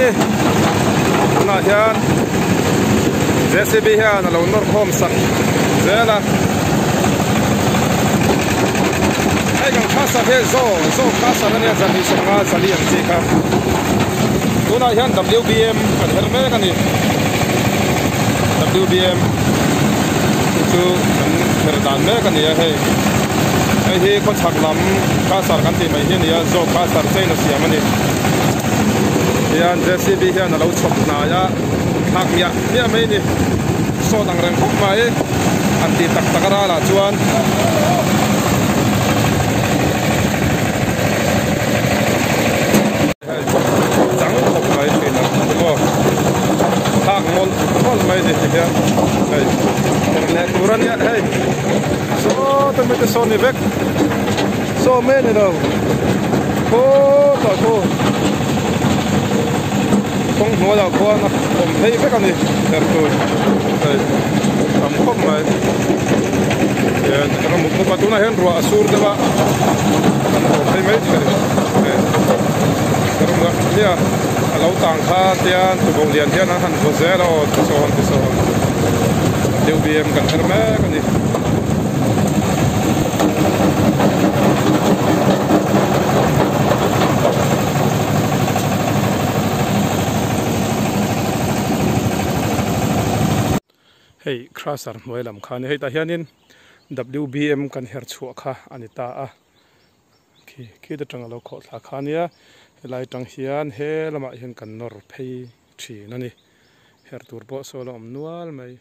ni. Tunah hian JCB hian a lo nawr khawm sak zel a. Hei kan khasar hi zo zo khasar ania zan hi sawmnga zali ang chi kha. Tunah hian WBM kan her mek a ni. WBM chu kan her dan mek a ni a hei. Hei hi khawchhak lam khasar kan tih mai hi a ni a, zo khasar chain a siam a ni. Hian JCB hian a lo chhawp hnai a, thlak miah miah mai a ni. Sawt ang reng khawp mai an tih tak tak a ralah chuan. Chang khawp mai thin a maw thlak mawlh mawlh mai ni ti hian hei her leh tur a nia hei sawta mite saw ni vek saw mai a ni lo khawtah khaw kawng hnuaiah khuan a awm phei vek a ni her tur hei tam khawp mai hian ka mut bawk a tunah hian ruah a sur deuh a kan haw phei mai thei hei nia a lo tang kha tian tuboh lian hian an han vaw zel a aw tisawn tisawn deuh bm kan her mek a ni. Hei crusher hnuai lam kha a ni hei tah hianin WBM kan her chhuah kha a ni ta a khi khi te tang a lo khawh thla kha a nia helai tang hian he lamah hian kan nawr phei thin a ni her tur pawh saw la awm nual mai.